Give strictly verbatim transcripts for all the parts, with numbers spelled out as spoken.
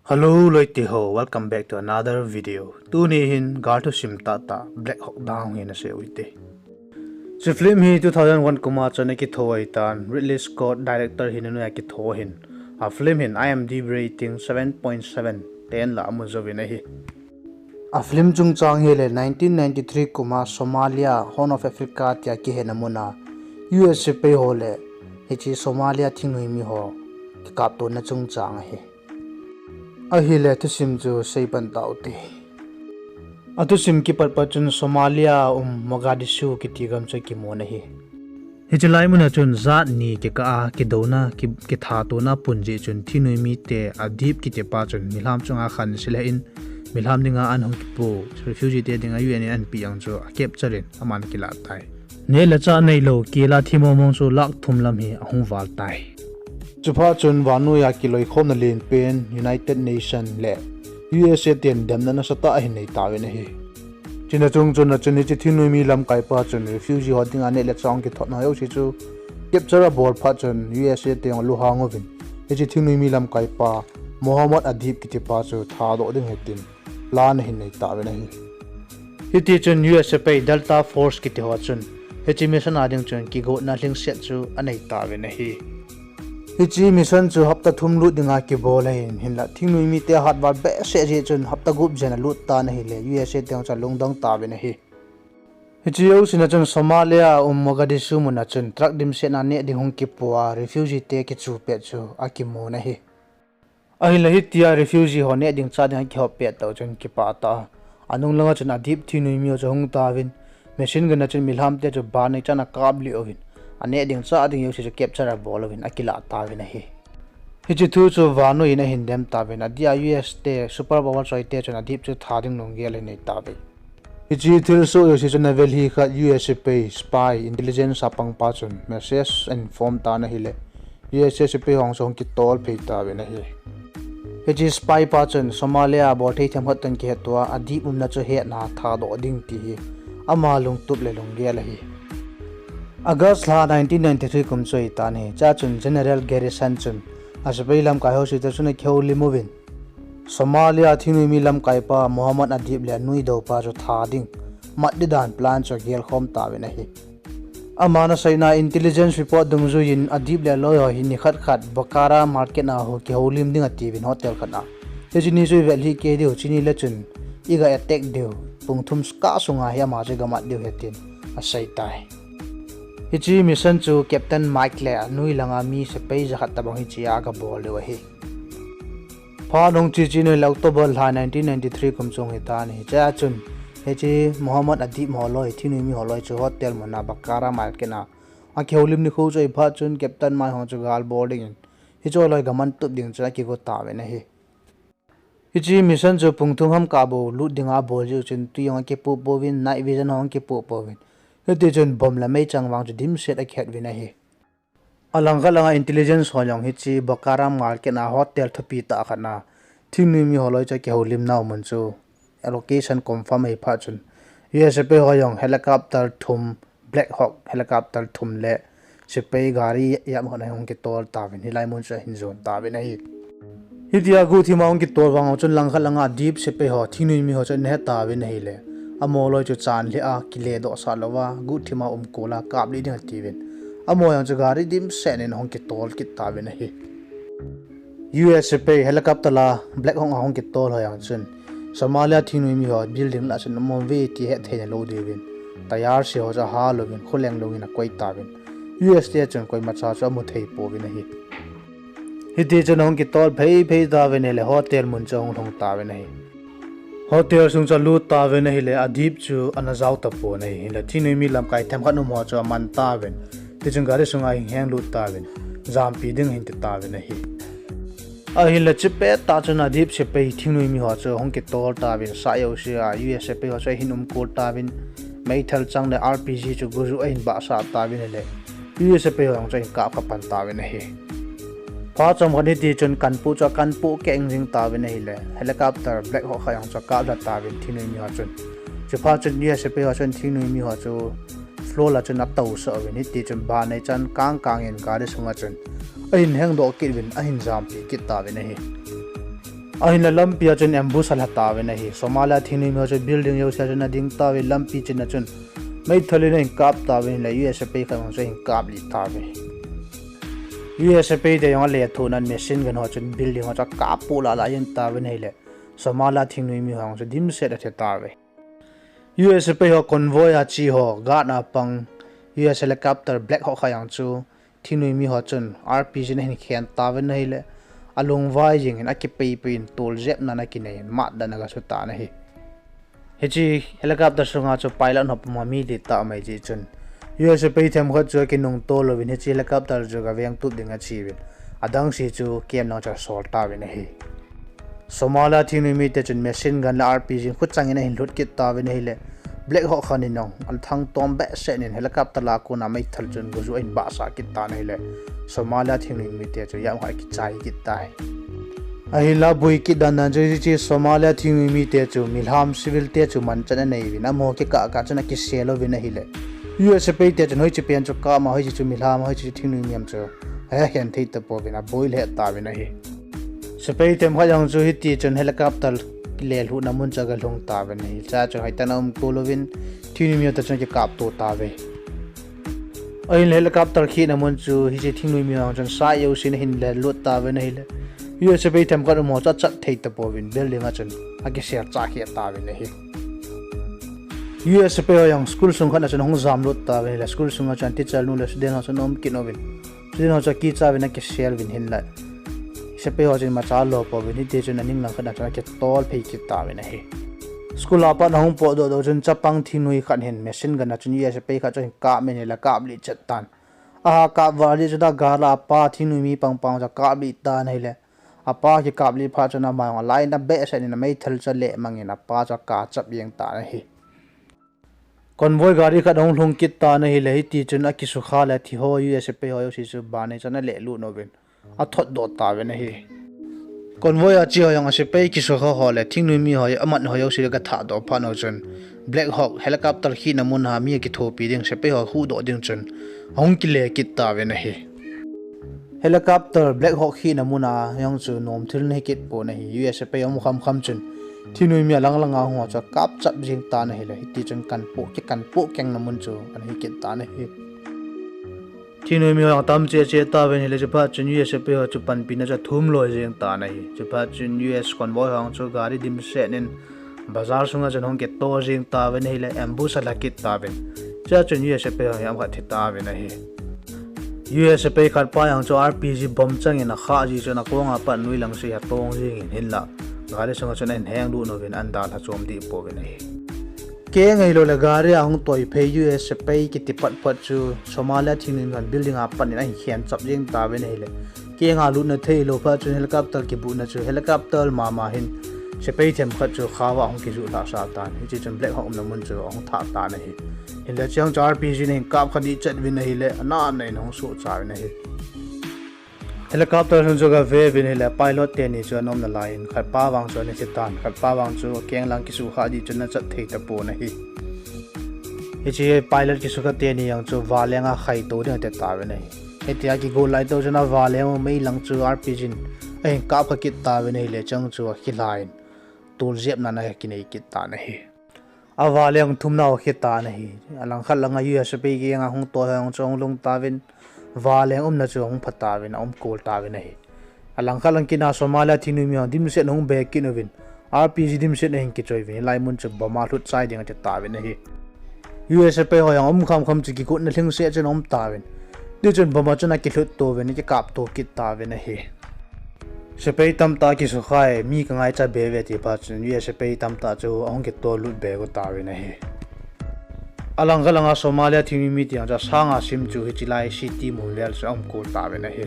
Hello loite ho, welcome back to another video. Tuni hin gal thusim tahtah Black Hawk dan hin asei u hite. Hiche film hi two thousand one kum a chun akitho ahitan, Ridley Scott director hin anoi a kitho ahin. A film hin I M D B rating seven point seven, ten lah amu jouvin ahi. A film chungchang hi le nineteen ninety-three kum a Somalia, Horn of Africa tia kihetna mun a U S sepai ho le hiche Somalia thingnoimi ho kikaptona chungchang ahi. Ahile thusim chu seipan tau hite. A thusim kipat pat chun Somalia a um Mogadishu kiti gam chu akimun ahi. Hiche lai mun a chun jat ni kikah a kidouna, ki, kithatona apan jeh chun thingnoimi te Adib kiti pa chun milham chunga khansil hih in, milham dinga an hung kipo, refugee te dinga U N in anpeh jong chu a capture in aman akilah tai. Neh le chah neilou, kila thi mong mong chu lakh thum lam hi ahung val tai. Chuphat chun vannoi a kiloikhomna lenpen United Nation le U S A ten demna nasatah ahin nei tauvin ahi. Chuna chung chun a chun hiche thingnoimi lamkaipa chun refugee ho dinga neh le chah hung kithotna ho jouse chu capture abol phat chun U S A te jong alunghang uvin, hiche thingnoimi lamkaipa Mohammad Adib kiti pa chu thadoh ding ahi tin plan ahin nei tauvin ahi. Hitichun U S sepai Delta Force kiti ho chun hiche mission a ding chun kigotna lhingset chu anei tauvin ahi. Hiche mission chu hapta thum lut dinga kibol ahin, hinlah thingnoimi te hatval behseh jeh chun hapta gup jen alut tan ahile U S A te jong chu alungdong tauvin ahi. Hiche jouse na chun Somalia a um Mogadishu mun a chun truck dimset na neh ding hung kipo a refugee te kichu pet chu akimun ahi. Ahinla hitia refugee ho neh ding chah ding akihop pet tah u chun kipah tah a, anung langa chun Adib thingnoimi ho chu ahung tauvin, machine gun a chun milham te chu banei chan akaplih uvin, aneh ding chah ding jouse chu capture abol uvin akilah tauvin ahi. Hiche thu chu vannoi in ahin dem tauvin, adia U S te super power choi te chun Adib chu tha ding lunggel ahin nei tauve. Hiche thilsoh jouse chu navel hi khat U S sepai, spy, intelligence a pangpa chun message ahin form tan ahile U S sepai ho chu ahung kitol phei tauvin ahi. Hiche spy pa chun Somalia a bolthei themkhat toh kihettoh a Adib umna chu hetna thadoh ding ti hi ama lungtup le lunggel ahi. August lha nineteen ninety-three kum chu ahitan ahi, chua chun General Garrison chun asepai lamkai ho jouse toh chun akihoulim uvin, Somalia thingnoimi lamkaipa Mohammad Adib le anoi dou pa chu tha ding, mat ding dan plan chu agelkhom tauvin ahi. Aman aseina intelligence report dungjuiyin Adib le aloi ho hi nikhat khat Bakara market a ho kihoulim ding atiuvin hotel khat a. Hiche ni chu ivet hih kei diu, chuni le chun iga attack diu, pung thum kah sunga hi ama chu iga mat diu ahi tin aseitai. Hiche mission chu Captain Mike le anoi langa mi sepai jakhat tobang hichea agabol diu ahi. Phat hung che che in ahile October lha nineteen ninety-three kum chu ahitan ahi, chua chun hiche Mohammad Adib holoi, thingnoimi holoi chu hotel muna Bakara market a akihoulim nikho chu ahiphat chun Captain Mike ho chu gal bol dingin hiche holoi gaman tup ding chun akigo tauvin ahi. Hiche mission chu pung thum ham kah bou lut dinga abol jeh u chun twi jong akipoh pouvin, night vision ho jong akipoh pouvin, hitichun bomb le meichang vang chu dimset akihet uvin ahi. Alangkhat langa intelligence ho jong hiche Bakara market a hotel thupi tah khat a thingnoimi holoi chu akihoulimna u mun chu location confirm ahiphat chun U S sepai ho jong helicopter thum, Black Hawk helicopter thum le sepai gari ijat ham khat ahung kitol tauvin hilai mun chu ahin jon tauvin ahi. Hitia guhthima ahung kitol vang chun langkhat langa Adib sepai ho thingnoimi ho chu ahin he tauvin ahile, amaho loi chu chan lheh a kiledohsah louva guhthima umkol a kaplih ding atiuvin, amaho jong chu gari dimset in ahung kitol kit tauvin ahi. U S sepai helicopter a Black Hawk ahung kitol ho jong chun Somalia thingnoimi ho building lah chun aum uve ti ahet theina lou diuvin, tyre se ho chu ahal uvin, kholeng lungin akoi tauvin, U S te chun koimacha chu amu thei pouvin ahi. Hitichun ahung kitol phei phei tauvin ahile hotel mun chu ahung lhung tauvin ahi. Hotel sung chu alut tauvin ahile Adib chu ana jao tapon ahi, hinla thingnoimi lamkai themkhat um ho chu aman tauvin, tichun gari sunga ahin henglut tauvin, jampi ding ahin ti tauvin ahi. Ahinla chupet tah chun Adib sepai thingnoimi ho chu ahung kitol tauvin, sah jouse a U S sepai ho chu ahin umkol tauvin, meithal chang le R P G chu gojuh ahin bahsah tauvin ahile U S sepai ho jong chu ahin kap kha pan tauvin ahi. Phat chomkhat hitichun kanpoh chu akanpoh keng jing tauvin ahile helicopter Black Hawk khat jong chu akaplha tauvin thingnoimi ho chun, chuphat chun U S sepai ho chun thingnoimi ho chu floor lah chun atousah uvin, hitichun banei chan kang kangin gari sunga chun ahin hengdoh kit uvin ahin jampi kit tauvin ahi. Ahinla lampi a chun ambush alha tauvin ahi. Somalia thingnoimi ho chu building jouse a chun ading tauve, lampi chin a chun meithal in ahin kap tauvin, ahinla U S sepai khat jong chu ahin kaplih tauve. U S sepai te jong alethuhnan machine gun ho chun building ho chu akap poh lah lah jeng tauvin ahile, Somalia thingnoimi ho jong chu dimset athi tauve. U S sepai ho convoy a che ho guard a pang U S helicopter Black Hawk khat jong chu thingnoimi ho chun R P G in ahin khen tauvin ahile, alungvai jengin akipeipei in toljepnan akinei in matdan agasutan ahi. Hiche helicopter sunga chu pilot ho puma mi li tah aum jeh chun U S sepai themkhat chu akinungto louvin hiche helicopter chu gavengtup ding acheuvin, adangse chu camp lang chu asol tauvin ahi. Somalia thingnoimi te chun machine gun le R P G in khuchang in ahin lhut kit tauvin ahile, Black Hawk khat in jong athangtom behseh in helicopter a kona meithal chun gojuh ahin bahsah kit tan ahile, Somalia thingnoimi te chu jamkhat akichai kit tai. Ahinla aboi kit dandan chu hiche Somalia thingnoimi te chu milham civil te chu manchan anei uvin, amaho kikah kah chun akisel uvin ahile, U S sepai te chun hoiche pen chu kap ma, hoiche chu milham, hoiche chu thingnoimi ham chu ahe khen thei tapouvin aboi lheh tauvin ahi. Sepai themkhat jong chu hitichun helicopter kilelhuhna mun chu agalhung tauvin ahi. Chua chu hoitah in aumkol louvin thingnoimi ho toh chun akikapto tauve. Ahinla helicopter khehna mun chu hiche thingnoimi ho jong chun side jousen ahin lelut tauvin ahile, U S sepai themkhat umho chu achat thei tapouvin building a chun akisel chah kheh tauvin ahi. U S sepai ho jong school sung khat a chun ahung jamlut tauvin ahile, school sunga chun teacher nu le student ho chun aum kit uvin, student ho chu akicha uvin akisel uvin, hinla sepai ho chun imacha alo pouvin, hitichun aning lang khat a chun akitol phei kit tauvin ahi. School a pat ahung potdoh doh chun chapang thingnoi khat hin machine gun a chun U S sepai khat chu ahin kap in ahile, akaplih chet tan. Aha kap val jeh chun agal a apa thingnoimi pangpa chu akaplih tan ahile, apa kikaplih phat chun ama jong alainat behseh in ameithal chu alehmang in apa chu akap chap jeng tan ahi. Convoy gari khat ahung lhung kit tan ahile, hitichun akisukha le thiho U S sepai ho jouse chu ban a chun alehlut uvin athotdoh tauvin ahi. Convoy a che ho jong asepai kisukha ho le thingnoimi ho amat ho jouse chu agathahdoh phat u chun Black Hawk helicopter khehna mun a mi akithopi ding, sepai ho huhdoh ding chun ahung kile kit tauvin ahi. Helicopter Black Hawk khehna mun a jong chu nomthil ana hikit pon ahi. U S sepai um khamkham chun thingnoimi alang langa hung ho chu akap chap jeng tan ahile, hitichun kanpoh, kikanpoh kengna mun chu ana hikit tan ahi. Thingnoimi ho jong atam cheh cheh tauvin ahile, chuphat chun U S sepai ho chu panpina chu athum loi jeng tan ahi. Chuphat chun U S convoy ho jong chu gari dimset in bazar sunga chun ahung kitol jeng tauvin ahile, ambush alha kit tauvin, chua chun U S sepai ho jamkhat thi tauvin ahi. U S sepai khat pa jong chu R P G bomb chang in akhah jeh chun akong a pat noilang seh a atong jeng in, hinla gari sunga chun ahin henglut uvin ahin dalha chom deh pouvin ahi. Keng ahilou le gari a hung toi phei U S sepai kiti patpat chu Somalia thingnoimi hon building a pat in ahin khen chap jeng tauvin ahile, keng a lutna theilou phat chun helicopter kibuhna chu helicopter mama hin sepai themkhat chu khao a ahung kijuh lhahsah tan, hiche chun Black Hawk umna mun chu ahung thah tan ahi. Hinla chujong chu R P G in ahin kapkha dehchet uvin ahile, anatna in ahung sohcha uvin ahi. Helicopter lhung chu agave uvin ahile, pilot teni chu ana umna lai in khatpa vang chu ana thi tan, khatpa vang chu akeng lang kisukha jeh chun ana chat thei tapon ahi. Hiche pilot kisukha teni jong chu valeng a khaito ding ati tauvin ahi. Hitia kigot lai tou chun avaleng u meilang chu R P G in ahin kapkha kit tauvin ahile, chujong chu akhilha in toljepnan akinei kit tan ahi. Avaleng thumna u akhi tan ahi. Alangkhat langa U S sepai keng a hung toi ho jong chu ahung lhung tauvin, valeng umna chu ahung pha tauvin, aumkol tauvin ahi. Alangkhat lang kit a Somalia thingnoimi ho dimset ahung be kit uvin, R P G dimset ahin kichoi uvin, hilai mun chu bomb a lhut chai ding ati tauvin ahi. U S sepai ho jong um khamkham chu kigotna lhingseh chun aum tauvin, tichun bomb a chun akilhut to uvin, akikapto kit tauvin ahi. Sepai tamtah kisukha e, mi kangaicha be uve ti phat chun U S sepai tamtah chu ahung kitollut be go tauvin ahi. Alangkhat langa Somalia thingnoimi te jong chu asanga sim chu hiche lai city mun vel chu aumkol tauvin ahi.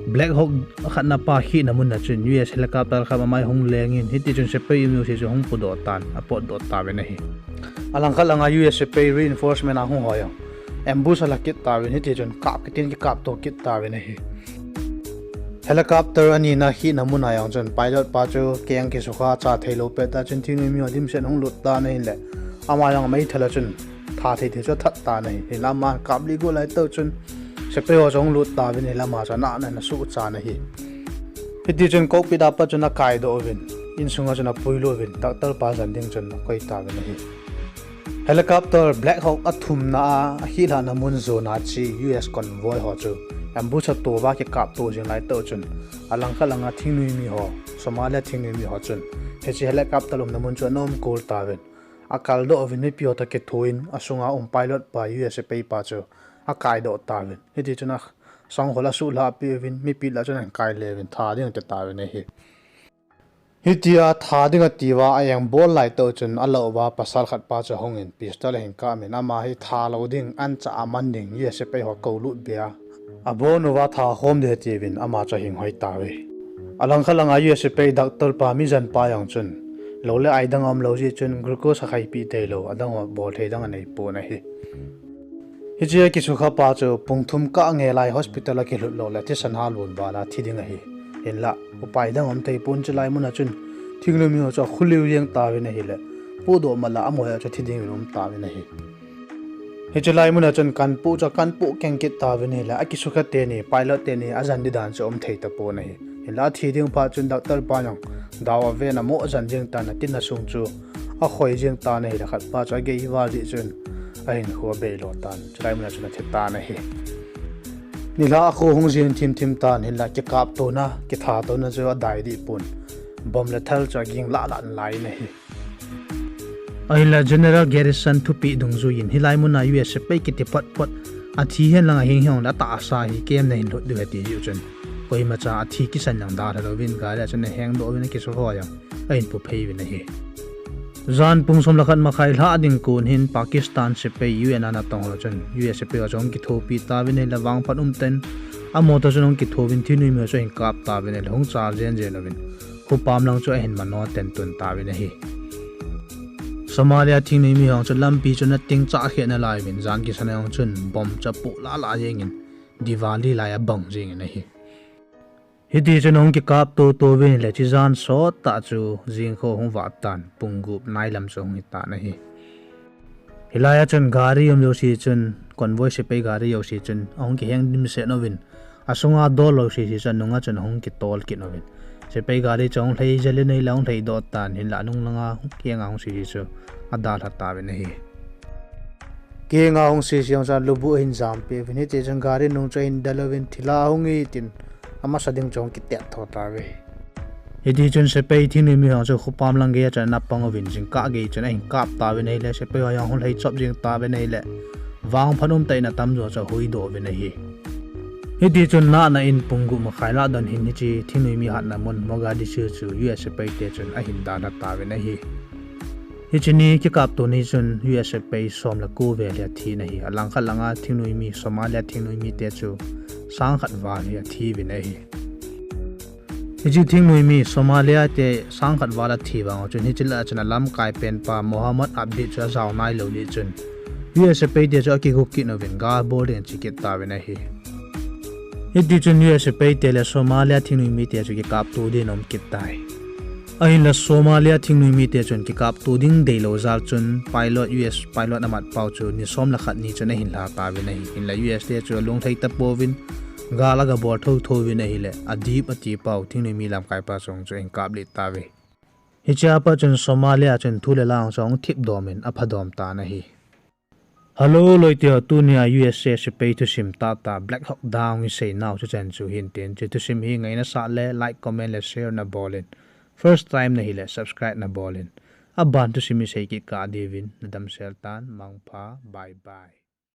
Black Hawk khatna pa khehna mun a chun U S helicopter khat amai hung leng in, hitichun sepai um jouse chu ahung podoh tan, apotdoh tauvin ahi. Alangkhat langa U S sepai reinforcement a hung ho jong ambush alha kit tauvin, hitichun kap kitin kikapto kit tauvin ahi. Helicopter anina khehna mun a jong chun pilot pa chu keng kisukha cha theilou pet a chun thingnoimi ho dimset ahung lut tan ahile, ama jong ameithal a chun tha thei thei chu athat tan ahi. Hinla aman kaplih got lai tou chun sepai ho chu ahung lut tauvin ahile, ama chu anatna in asohchan ahi. Hiti chun cockpit a pat chun akaidoh uvin, insunga chun apuilut uvin, doctor pa jan ding chun akoi tauvin ahi. Helicopter Black Hawk athumna a, akilhahna mun jona che U S convoy ho chu ambush a touva kikapto jing laitah chun, alangkhat langa thingnoi mi ho, Somalia thingnoi mi ho chun hiche helicopter umna mun chu ana umkol tauvin, akaldoh uvin, mipi ho toh kithoin, asunga um pilot pa U S sepai pa chu akaidoh tauvin. Hiti chun a, sanghol asuhlhah peh uvin, mipi lah chun ahin kaile uvin, tha ding ati tauvin ahi. Hitia tha ding atiuva a-engbol laitah chun, alah uva pasal khat pa chu ahungin pistol ahin kamin, ama hi tha lou ding, anchah a man ding U S sepai ho koulut bea abon uva tha khom ding atiuvin, ama chu ahin hoi tauve. Alangkhat langa U S sepai doctor pa mijan pa jong chun, lou le ai dang aumlou jeh chun glucose akhaipi theilou, adang ho bolthei dang aneipon ahi. Hiche akisukha pa chu pung thum kah ngei lai hospital a kilhut lou le thisan halon vala thi ding ahi. Hinla upai dang aumtheipon, chulai muna chun thingnoi mi ho chu akholiu jeng tauvin ahile, pohdoh mala amaho chu thi dingin aum tauvin ahi. Hiche lai muna chun kanpoh chu akanpoh keng kit tauvin ahile, akisukha teni, pilot teni ajan ding dan chu aumthei tapon ahi. Hinla athi ding phat chun doctor pa jong dau aven, amo jan jeng tan, atina sung chu akhoi jeng tan ahile, khatpa chu agei val jeh chun ahinkho abeilotan, chulai muna chun athi tan ahi. Nilhah a kho hung jin thimthim tan, hinla kikaptona, kithatona chu adai dehpon, bomb le thal chu aging lahlah nalai in ahi. Ahinla General Garrison thupeh dungjuiyin, hilai muna U S sepai kiti photphot athi henlang ahing hijongle atahsa hi camp nahin lhut diu ahi ati jeh chun, koimacha athi kisan jong dalha louvin, gari a chun ahengdoh uvin, akisukha jong ahin puphei uvin ahi. Jan pung som le khat makhai lhah ding kon hin Pakistan sepai U N a natong ho chun U S sepai ho chu ahung kithopi tauvin ahile, vangphat umtah in amaho toh chun ahung kithouvin, thingnoi mi ho chu ahin kap tauvin ahile, ahung chal jenjen uvin, khopam lang chu ahin mano tentun tauvin ahi. Somalia thingnoi mi ho chu lampi chun ating chah khe nalaiyuvin, jan kisan a jong chun bomb chu apoh lahlah jengin, Diwali lai abang jengin ahi. Hiti chun ahung kikapto touvin ahile, hiche jan sottah chu jingkho ahung vat tan, pung gup nai lam chu ahung hitan ahi. Hilai a chun gari um jouse chun, convoy sepai gari jouse chun ahung kiheng dimset uvin, asunga dol lou sese chu anunga chun ahung kitol kit uvin, sepai gari chu ahung lhei jel in ahile, ahung lheidoh tan, hinla anung langa kenga hung sese chu adalha tauvin ahi. Kenga hung sese jong chun lubuh ahin jampeh uvin, hiti chun gari nung chu ahin del uvin, thilha hung hi tin amasa ding chu ahung kitet tho tauve. Hiti chun sepai thingnoi mi ho chu khopam lang geiya chun ana pang uvin, jingkah gei chun ahin kap tauvin ahile, sepai ho jong ahung lhei chop jeng tauvin ahile, vangphat umtah in atamjo chu ahuhdoh uvin ahi. Hiti chun nahna in pung gup makhai lah don hin hiche thingnoi mi hatna mun Mogadishu chu U S sepai te chun ahin dalha tauvin ahi. Hiche ni kikapto ni chun U S sepai som le ko vel hi athin ahi. Alangkhat langa thingnoi mi, Somalia thingnoi mite chu sang khat val hi athiuvin ahi. Hiche thingnoi mi Somalia te sang khat val athi vang chun, hiche lah a chun alamkai pen pa Mohammed Abdi chu ajao nailou jeh chun, U S sepai te chu akigu kit uvin, gal bol ding ache kit tauvin ahi. Hiti chun U S sepai te le Somalia thingnoi mite chu kikapto dingin aum kit tai. Ahinla Somalia thingnoi mite chun kikapto ding deilou jal chun, pilot, U S pilot amat pau chu ni som le khat ni chun ahin lha tauvin ahi. Hinla U S te chu alung lhai tapouvin, gal aga bol thotho uvin ahile, Adib ati pau thingnoi mi lamkai pa jong chu ahin kaplih tauve. Hichea pat chun Somalia chun thu le la jong chu ahung thip domin aphadom tan ahi. Hello loite ho, tunia U S A sepai thusim tahtah Black Hawk dang isei nau chu chan chu hin tin, hiche thusim hi ngaina sah le like, comment le share nabol in, first time nahile subscribe nabol in, aban thusim isei kit kah diuvin nadamsel tan, mangpha, bye bye.